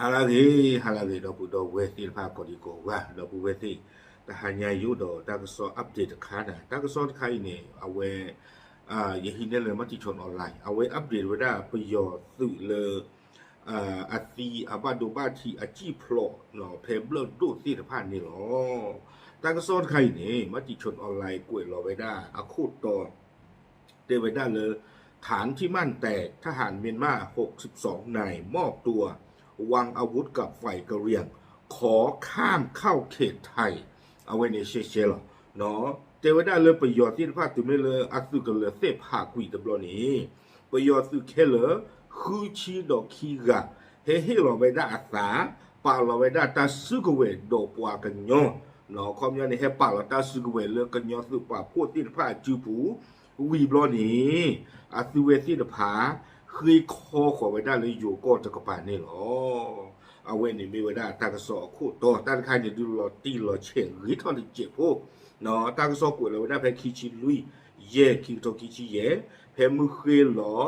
ဟါလၢအဂ့ၤ ဟါလၢအဂ့ၤ ဒီပုၢ်ဒီဝဲၢ်သ့ၣ်တဖၣ် ကိးဒံကိးဂၤ ဒီပုၢ်ဝဲၢ်သ့ၣ်, တဟါညါယအိၣ်ဒီးတၢ်ကစီၣ် update တခါန့ၣ်, တၢ်ကစီၣ်တခါအံၤန့ၣ် အဝဲ ယဟံးန့ၢ်လၢ Matichon Online အဝဲ update ဝဲဒၣ်ပယီၤသုးလၢ အသံအဘၣ်ဒိဘၣ်ထံးအစံၣ်ဖျိး ဖဲဘျၢၣ်ဒိၣ်သ့ၣ်တဖၣ်န့ၣ်လီၤ. တၢ်ကစီၣ်တခါအံၤန့ၣ် Matichon Online ကွဲးလီၤဝဲဒၣ်အခိၣ်တီ တဲဝဲဒၣ်လၢ ฐานที่มั่นแต่ทหารเมียนมา หกสิบสองนายมอบตัว วางอาวุธกับฝ่ายกะเหรี่ยง ขอข้ามเข้าเขตไทย အဝဲန့ၣ်ရှဲရှဲလီၤ. တဲဝဲဒၣ်လၢပယီၤသ့ၣ်တဖၣ်တုၤမ့ၢ်လၢအသုးကလၢၤသ့ၣ်ဖးကွံာ်တဘျီန့ၣ် ပယီၤသုးခဲလၢာ် ဃုဆံဒီးခံဂၤ ဟဲဟ့ၣ်လီၤဝဲဒၣ်အသး ပာ်လီၤဝဲဒၣ်တၢ်စုကဝဲၤဒီးပှၤကညီ, အခီပညီန့ၣ် ဟဲပာ်လီၤတၢ်စုကဝဲၤလၢကညီသုးပာ်ဖှိၣ်သ့ၣ်တဖၣ်အစုပူၤ ဝံၤဘျီန့ၣ် အသုဝဲသ့ၣ်တဖၣ် ဃ့ခီဃီၤဝဲဒၣ်လၢယိၤကီၢ်တကပၤန့ၣ်လီၤ. အဝဲန့ၣ်မ့ၢ်ဝဲဒၣ်တၢ်ကစီၣ်အခိၣ်တီ တၢ်တခါန့ၣ် ဒုးလီၤတံၢ်လီၤဆဲးဂ့ၤထီၣ်တစဲးဖိ, တၢ်ကစီၣ်ကွဲးလီၤဝဲဒၣ်ဖဲခံဆံလွံၢ် ယဲၢ် ခံကထိခံဆံယဲၢ်, ဖဲမုၢ်ဃ့လီၤ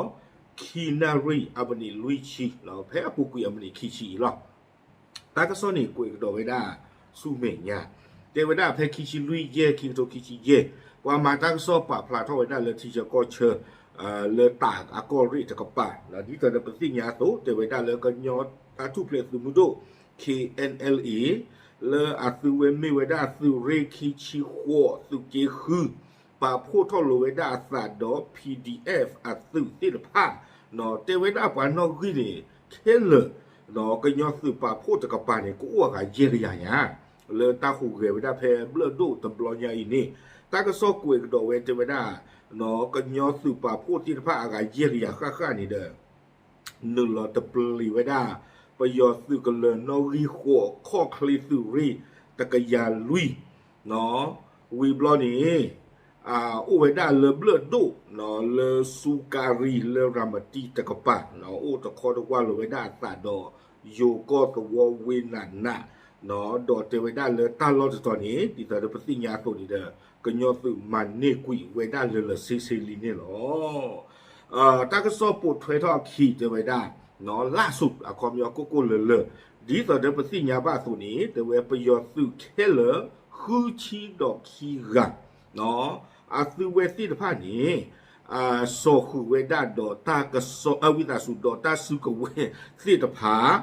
ခံနၣ်ရံၣ်အမံးနံးလွံၢ်ဆံ, ဖဲအပူၤကွံာ်အမံးနံးခံဆံအံၤလီၤ. တၢ်ကစီၣ်န့ၣ်ကွဲးကဒီးဝဲဒၣ်ဆူမဲာ်ညါ, တဲဝဲဒၣ်ဖဲခံဆံလွံၢ် ယဲၢ် ခံကထိခံဆံယဲၢ်, ပှၤမၤတၢ်ကစီၣ်ပာ်ဖျါထီၣ်ဝဲဒၣ်လၢထံဆၢကီၢ်ဆၢ လၢတၢးအကီၢ်ရ့ၣ်တကပၤ, ဒ်သိးဒီးပသ့ၣ်ညါအသိး တဲဝဲဒၣ်လၢကညီတၢ်ထူၣ်ဖျဲးသုးမုၢ်ဒိၣ် K N L A လၢအသုဝဲမ့ၢ်ဝဲဒၣ်သုးရ့ၣ်ခံဆံဃိး သုးက့ဃု ပာ်ဖှိၣ်ထီၣ်လိာ်ဝဲဒၣ်အသးဒီး P D F အသုးသ့ၣ်တဖၣ်, တဲဝဲဒၣ်ပှၤနီၣ်ဂံၢ်န့ၣ် ခဲလၢာ် ကညီသုးပာ်ဖှိၣ်တကပၤန့ၣ် ကအိၣ်အဂၤယဲၢ်ကယၤညါ, လၢတၢ်ဟူးဂဲၤဝဲဒၣ်ဖဲဘျၢၣ်ဒိၣ်တဘျီညါအံၤန့ၣ်, တၢ်ကစီၣ်ကွဲးကဒီးဝဲတဲဝဲဒၣ် ကညီသုးပာ်ဖှိၣ်သ့ၣ်တဖၣ်အဂၤယဲၢ်ကယၤဃၣ်ဃၣ်န့ၣ်ဒီး နုာ်လီၤတပျံၤဝဲဒၣ် ပယီၤသုးကလၢၤနီၣ်ဂံၢ်ဃိး ခီၣ်ချ့သုးရ့ၣ်တကယၤလွံၢ်, ဝံၤဘျီန့ၣ် အိၣ်ဝဲဒၣ်လၢဘျၢၣ်ဒိၣ် လၢစူကၤရံၤ လၢရၤမတံတကပၤ အိၣ်တခီတဝၢ်လိာ်ဝဲဒၣ်အသးဒီး ယိၤကီၢ်သဝီဝ့နးနး, ဒီးတဲဝဲဒၣ်လၢတၢ်လီၢ်တတီၤန့ၣ် ဒ်သိးဒီးပသ့ၣ်ညါအသိးန့ၣ်ဒီး ကညီသုးမၤန့ၢ်ကွံာ်ဝဲဒၣ်လၢာ်လၢာ်ဆ့ဆ့လံန့ၣ်လီၤ. တၢ်ကစီၣ်ပိာ်ထွဲထီၣ်အခံတဲဝဲဒၣ် လၢ်ဆူၣ် အခီပညီကိၣ်ကိၣ်လၢာ်လၢာ် ဒ်သိးဒီးပသ့ၣ်ညါဘၣ်အသိးန့ၣ် တဲဝဲပယီၤသုးခဲလၢာ် ဃုဆံဒီးခံဂၤ အသုဝဲသ့ၣ်တဖၣ်န့ၣ် စိာ်ဃုာ်ဝဲဒၣ်ဒီးတၢ်ကစီၣ် အဝံသးစူၤဒီးတၢ်စုကဝဲၤသ့ၣ်တဖၣ်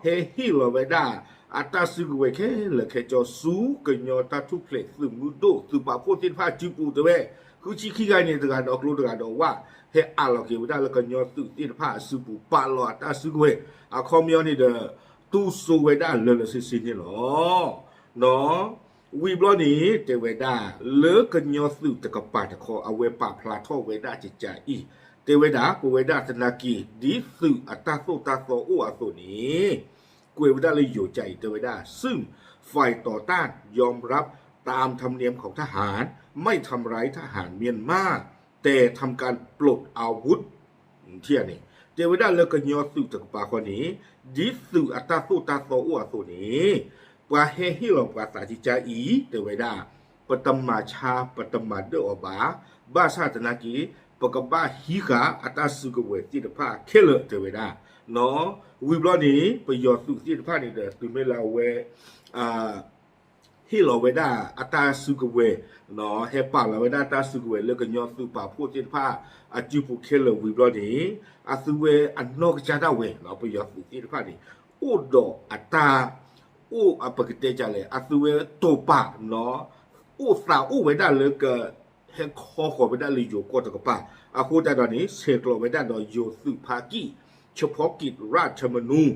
ဟဲဟ့ၣ်လီၤဝဲဒၣ် အတၢ်စုကဝဲၤခဲလၢာ်ခဲဆ့ဆူကညီတၢ်ထူၣ်ဖျဲးသုးမုၢ်ဒိၣ် သုးပာ်ဖှိၣ်သ့ၣ်တဖၣ်အစုပူၤတဲဝဲ ဃုဆံခံဂၤန့ၣ် တဂၤဒီးကျိတဂၤဒီးဝၣ် ဟဲအးလီၤက့ၤဝဲဒၣ်လၢကညီသုးသ့ၣ်တဖၣ်အစုပူၤ ပာ်လီၤအတၢ်စုကဝဲၤ အခီပညီန့ၣ်ဒီး တူၢ်စိဝဲဒၣ်လၢာ်လၢာ်ဆ့ဆ့န့ၣ်လီၤ. ဝံၤဘျီန့ၣ် တဲဝဲဒၣ် လၢကညီသုးတကပၤတခီ အဝဲပာ်ဖျါထီၣ်ဝဲဒၣ်ကကးအံၤ တဲဝဲဒၣ် ပဝဲဒၣ်သနာ်က့ ဒ်သုးအတၢ်သိၣ်တၢ်သီအိၣ်အသိးန့ၣ် ကွဲးဝဲဒၣ်လၢယိၤကးအံၤ တဲဝဲဒၣ် ซึ่งฝ่ายต่อต้านยอมรับ ตามธรรมเนียมของทหาร ไม่ทำร้ายทหารเมียนมา แต่ทำการปลดอาวุธ ထံၣ်ဧါန့ၣ် တဲဝဲဒၣ်လၢကညီသုးတကပၤဃီန့ၣ် ဒ်သုးအတၢ်သိၣ်တၢ်သီအိၣ်အသိးန့ၣ် ပှၤဟဲဟ့ၣ်လီၤပှၤသးကကးအံၤ တဲဝဲဒၣ် ပတမၤဆါ ပတမၤဒၢၣ်အီၤဘၣ် ဘၣ်ဆၣ်သနာ်က့ ပကဘၣ်ဟံးဃာ်အတၢ်စုကဝဲၤသ့ၣ်တဖၣ်ခဲလၢာ် တဲဝဲဒၣ် ဝံၤဘျီန့ၣ် ပယီၤသုးသ့ၣ်တဖၣ်န့ၣ်ဒီး တုၤမ့ၢ်လၢအဝဲ ဟ့ၣ်လီၤဝဲဒၣ်အတၢ်စုကဝဲၤ ဟဲပာ်လီၤဝဲဒၣ်တၢ်စုကဝဲၤလၢကညီသုးပာ်ဖှိၣ်သ့ၣ်တဖၣ် အစုပူၤခဲလၢာ်ဝံၤဘျီန့ၣ် အသုဝဲအနီၢ်ကစၢ်ဒၣ်ဝဲ ပယီၤသုးသ့ၣ်တဖၣ်န့ၣ် အိၣ်ဒီးအတၢ် အိၣ်အပကတဲကလဲၣ် အသုဝဲတိာ်ပာ် အိၣ်သးအိၣ်ဝဲဒၣ်လၢက ဟဲခီဃီၤဝဲဒၣ်လၢယိၤကီၢ်တကပၤ အဃိသတးဒီးန့ၣ် ဆဲးကျိးဝဲဒၣ်ဒီးယိၤသုးဖါကံၣ် เฉพาะกิจราชมนู ဃ့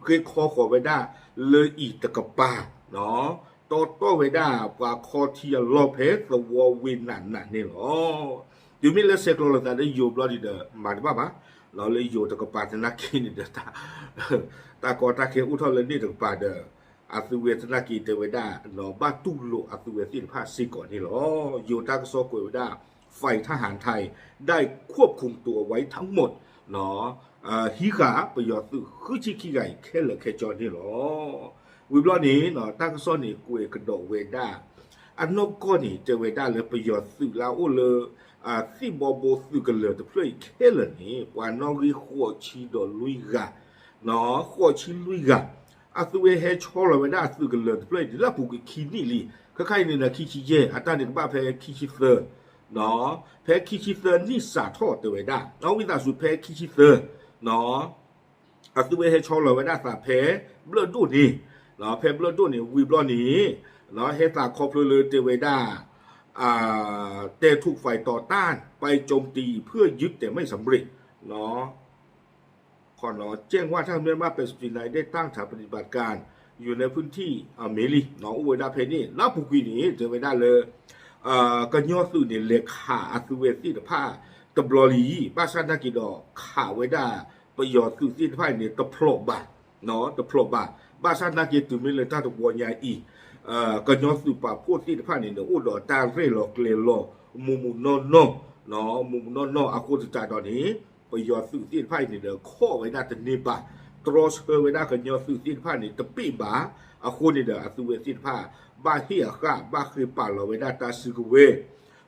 ခီဃီၤဝဲဒၣ်လၢအံၤတကပၤ တီတီဝဲဒၣ်ပှၤခီထံအလီၢ်ဖဲသဝီဝ့နးနးန့ၣ်လီၤ. တုၤမ့ၢ်လၢဆဲးကျိးလိာ်သးလၢယိၤဘျီန့ၣ်ဒီး မၤတဘၣ်ဘၣ် လၢယိၤတကပၤသနာ်က့န့ၣ်ဒီး တၢ်ကီတၢ်ခဲအိၣ်ထီၣ်လၢန့ၣ်တကပၤဒီး အသုဝဲသနာ်က့တဲဝဲဒၣ် ဘၣ်တူၢ်လိာ်အသုဝဲသ့ၣ်တဖၣ်စ့ၢ်ကီးန့ၣ်လီၤ. ယိၤတၢ်ကစီၣ်ကွဲးဝဲဒၣ် ฝ่ายทหารไทยได้ควบคุมตัวไว้ทั้งหมด ဟံးဃာ်ပယီၤသုးဃုဆံခံဂၤအံၤခဲလၢာ်ခဲဆ့န့ၣ်လီၤ. ဝံၤဘျီန့ၣ် တၢ်ကစီၣ်န့ၣ်ကွဲးကဒီးဝဲဒၣ် အနီၢ်ကီၢ်န့ၣ် တဲဝဲဒၣ်လၢပယီၤသုးလၢအအိၣ်လၢ သံၣ်ဘီဘိသုးကလၢၤတဖျၢၣ်အံၤခဲလၢာ်န့ၣ် ပှၤနီၣ်ဂံၢ်ဃိးဆံဒီးလွံၢ်ဂၤ ဃိးဆံလွံၢ်ဂၤ, အသုဝဲဟဲဆီလီၤဝဲဒၣ်အသုးကလၢၤတဖျၢၣ်အံၤန့ၣ် လၢအပူၤကွံာ်ခံနံၣ်လံ. ခဲခါအံၤန့ၣ်ဒီး ခံဆံယဲၢ်, အတၢ်န့ၣ်ကဘၣ်ဖဲခံဆံသၢ, ဖဲခံဆံသၢနံၣ်စးထီၣ်တဲဝဲဒၣ်, ဝံသးစူၤဖဲခံဆံသၢ အသုဝဲဟဲဆီလီၤဝဲဒၣ်သးဖဲဘျၢၣ်ဒိၣ်န့ၣ်, ဖဲဘျၢၣ်ဒိၣ်န့ၣ် ဝံၤဘျီန့ၣ် ဟဲသးခီဖျိလၢတဲဝဲဒၣ် แต่ถูกฝ่ายต่อต้านไปโจมตีเพื่อยึดแต่ไม่สำเร็จ แจ้งว่าทหารพม่าแปดสิบสี่นายได้ตั้งฐานปฏิบัติการอยู่ในพื้นที่ เมลี အိၣ်ဝဲဒၣ်ဖဲန့ၣ် လၢအပူၤကွံာ်န့ၣ် တဲဝဲဒၣ်လၢ ကညီသုးန့ၣ် လဲၤခးအသုဝဲသ့ၣ်တဖၣ်တဘျီလံ, ဘၣ်ဆၣ်နာ်က့ဒီးခးဝဲဒၣ်ပယီၤသုးသ့ၣ်တဖၣ်အံၤန့ၣ် တဖျိးဘၣ်, တဖျိးဘၣ်, ဘၣ်ဆၣ်နာ်က့တုၤမ့ၢ်လၢတၢ်တဝီညါအံၤ ကညီသုးပာ်ဖှိၣ်သ့ၣ်တဖၣ်န့ၣ်ဒီး အိၣ်ဒီးတၢ်ရဲၣ်လီၤကျဲၤလီၤ မုာ်မုာ်နီၢ်နီၢ်, မုာ်မုာ်နီၢ်နီၢ်အဃိသတးဒီးန့ၣ် ပယီၤသုးသ့ၣ်တဖၣ်အံၤန့ၣ်ဒီး ခိးဝဲဒၣ်တန့ၢ်ဘၣ်, တြီဆၢဝဲဒၣ်ကညီသုးသ့ၣ်တဖၣ်န့ၣ် တပ့ၢ်ဘၣ်, အဃိန့ၣ်ဒီး အသုဝဲသ့ၣ်တဖၣ် ဘၣ်ဟ့ၣ်အဃၣ် ဘၣ်ဃ့ပာ်လီၤဝဲဒၣ်တၢ်စုကဝဲၤ,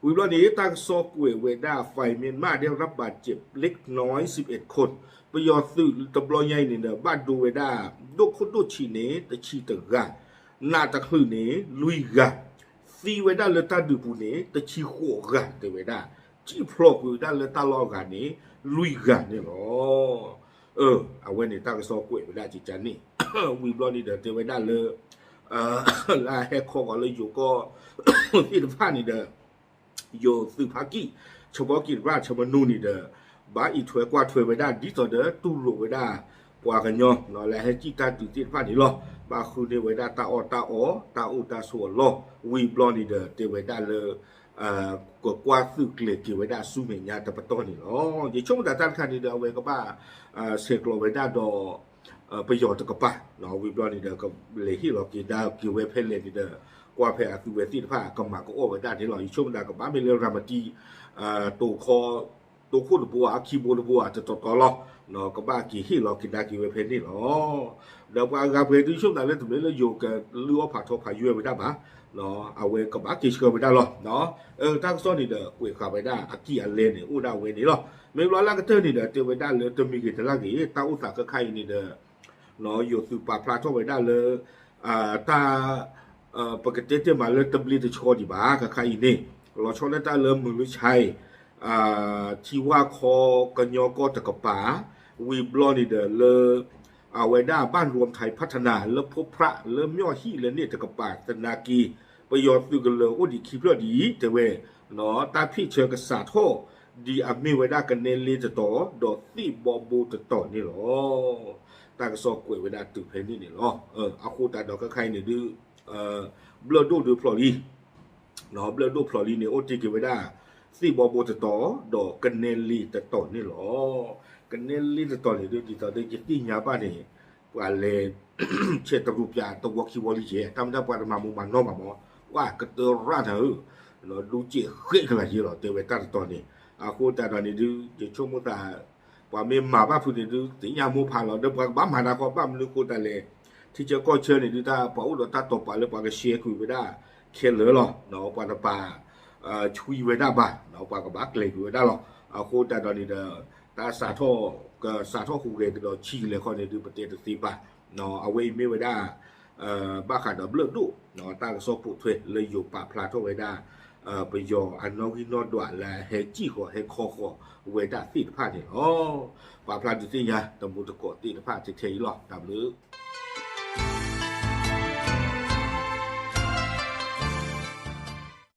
ဝံၤဘျီန့ၣ် တၢ်ကစီၣ်ကွဲးဝဲဒၣ် ฝ่ายเมียนมาได้รับบาดเจ็บเล็กน้อยสิบเอ็ดคน, ပယီၤသုးတဘျီညါအံၤန့ၣ်ဒီး ဘၣ်ဒိဝဲဒၣ် ဒိၣ်ခိၣ်ဒိၣ်ဆံးန့ၣ် တဆံတဂၤ, နးတချုးန့ၣ် လွံၢ်ဂၤ, သံဝဲဒၣ်လၢတၢ်ဒုးပူၤန့ၣ် တဆံဃိးဂၤတဲဝဲဒၣ်, စံၣ်ဖျိးကွံာ်ဝဲဒၣ်လၢတၢ်လီၢ်အဂၤန့ၣ် လွံၢ်ဂၤန့ၣ်လီၤ. အဝဲန့ၣ်တၢ်ကစီၣ်ကွဲးဝဲဒၣ်ကကန့ၣ်, ဝံၤဘျီန့ၣ်ဒီး တဲဝဲဒၣ်လၢ လၢအဟဲခီဂီၤလၢယိၤကီၢ်သ့ၣ်တဖၣ်န့ၣ်ဒီး ယိၤသုးဖါကံၣ် ဆၢကီၢ်ကံၣ်တဖၣ် ဆၢမနူန့ၣ်ဒီး ဘၣ်အံးထွဲကွၢ်ထွဲဝဲဒၣ် ဒ်သိးဒီးတူၢ်လိာ်ဝဲဒၣ် ပှၤကညီ လၢအဟဲစံၣ်တၢ်ဒုးသ့ၣ်တဖၣ်န့ၣ်လီၤ. ဘၣ်ဃုန့ၢ်ဝဲဒၣ်တၢ်အီၣ်တၢ်အီ တၢ်အိၣ်တၢ်ဆိးအလီၢ် ဝံၤဘျီန့ၣ်ဒီး တဲဝဲဒၣ်လၢ ကကွၢ်သုးကျဲၤက့ၤဝဲဒၣ်ဆူမဲာ်ညါတပတီၢ်န့ၣ်လီၤ. ယဆိကမိၣ်သးတၢ်တခါန့ၣ်ဒီး အဝဲကဘၣ် ဆဲးကျိးဝဲဒၣ်ဒီး ပယီၤတကပၤ ဝံၤဘျီန့ၣ်ဒီး ကလဲၤဟ့ၣ်လီၤက့ၤဒါက့ၤဝဲဖဲလဲၣ်န့ၣ်ဒီး ကွၢ်ဖဲအသုဝဲသ့ၣ်တဖၣ်ကမၤကအီၣ်ဝဲဒၣ်န့ၣ်လီၤ. ယဆိကမိၣ်သးကဘၣ်မ့ၢ်လၢရၤမတံ တိၤခီ တိၤခိၣ်တဘိဧါ ခံဘိတဘိဧါ တတီၤတီၤလီၤ. ကဘၣ်က့ၤဟ့ၣ်လီၤက့ၤဒါက့ၤဝဲဖဲန့ၣ်လီၤ. ဒီးပှၤဂၤပှဲၤဒုးဆိကမိၣ်သးလၢတမ့ၢ်လၢယိၤကလုၢ်အီၣ်ဖးထီဖးယွဲၢ်ဝဲဒၣ်ဘၣ် အဝဲကဘၣ်က့ၤဆှၢဝဲဒၣ်လီၤ. တၢ်ကစီၣ်န့ၣ်ဒီး ကွဲးဃာ်ဝဲဒၣ်အကံၢ်အလဲန့ၣ် အိၣ်ဒၣ်ဝဲန့ၣ်လီၤ. မ့ၢ်ဘျီလၢကတၢၢ်န့ၣ်ဒီး တဲဝဲဒၣ်လၢတမံၤဂ့ၤတလၢ်ဂ့ၤ တၢ်အိၣ်သးခဲခါအံၤန့ၣ်ဒီး ယိၤသုးပာ်ဖျါထီၣ်ဝဲဒၣ်လၢ တၢ် ပကတဲတဲမးလၢတဘျ့တဆှီဒံးဘၣ် ခဲခါအံၤန့ၣ် လီၤဆီဒၣ်တၢ်လၢမုၢ်လၢဆါအံၤ ထံဝၣ်ခီကညီကီၢ်တကပၤ ဝံၤဘျီန့ၣ်ဒီးလၢ အဝဲဒၣ်ဘၣ်ရူမ်ထံးဖးထနၤ လၢဖိဖြး လၢမျီၢ်ဟံၣ်လၢန့ၣ်တကပၤ သနာ်က့ ပယီၤသုးကလၢၤအိၣ်ဒံးခံဖျၢၣ်ဒံး တဲဝဲ တၢ်ဖ့ၣ်ဆၢကစးထီၣ် ဒ်အမ့ၢ်ဝဲဒၣ်ကနဲလ့တတီၤ ဒီးသ့ၣ်ဘီဘိတတီၤန့ၣ်လီၤ. တၢ်ကစီၣ်ကွဲးဝဲဒၣ်တုၤဖဲန့ၣ်န့ၣ်လီၤ. အဃိသတးဒီးခဲခါအံၤန့ၣ်ဒုး ဘျၢၣ်ဒိၣ်ဒုးဖျိးလံ ဘျၢၣ်ဒိၣ်ဖျိးလံန့ၣ် အိၣ်တ့ၢ်က့ၤဝဲဒၣ် သ့ၣ်ဘီဘိတတီၤ ဒီးကနဲလ့တတီၤန့ၣ်လီၤ. ကနဲလ့တတီၤန့ၣ်ဒုး ဒ်သိးဒီးယသ့ၣ်ညါဘၣ်န့ၣ် ပှၤလဲၤ ဆဲးတရူးပၠးတဝီခံဝီလံယဲၢ် တၢ်မ့ၢ်ဒၣ်ပှၤတမၤမူမၤနီၢ်ဘၣ်မး ပှၤကတရၣ်နၤဧၢ ဒူကဲးဃဲးကလးယဲၢ်လီၤ တဲဝဲတၢ်တတီၤန့ၣ် အဃိသတးဒီးန့ၣ်ဒုး ယဆိကမိၣ်သး ပှၤမ့ၢ်မၤဘၣ်ဖုးန့ၣ်ဒုး သ့ၣ်ညါမိၢ်ဖးလီၤ ဒီးပှၤကဘၣ်မၤတၢ်ဃီ ဘၣ်မနုၤဃိသတးလဲၣ် ထံဆၢကီၢ်ဆၢန့ၣ်ဒုး တၢ်ပှၤအိၣ်ဒီးတၢ်တိာ်ပာ်လၢပှၤကဆှဲကွံာ်ဝဲဒၣ်ခဲလၢာ်လီၤ. ပှၤတပာ် ဆွံဝဲဒၣ်ဘၣ် ပှၤကဘၣ်ကျဲၤကွံာ်ဝဲဒၣ်လီၤ. အဃိသတးဒီးန့ၣ်ဒီး တၢ်စးထီၣ် ကစးထီၣ်ဟူးဂဲၤကဒီးဆံးလဲၣ်ခီန့ၣ်ဒုး ပတဲတသ့ဘၣ်. အဝဲအံၤမ့ၢ်ဝဲဒၣ် ဘၣ်ဃးဒီးဘျၢၣ်ဒိၣ် တၢ်ကစီၣ်ပိာ်ထွဲလၢယိၤပာ်ဖျါထီၣ်ဝဲဒၣ် ပယီၤအနီၣ်ဂံၢ်နီၣ်ဒွးလၢဟဲစံၣ်ဃီၤဟဲခီဃီၤဝဲဒၣ်သ့ၣ်တဖၣ်န့ၣ်လီၤ. ပာ်ဖျါဒုးသ့ၣ်ညါ တမူတကိးသ့ၣ်တဖၣ်ထဲထဲအံၤလီၤ. တၢ်ဘျုး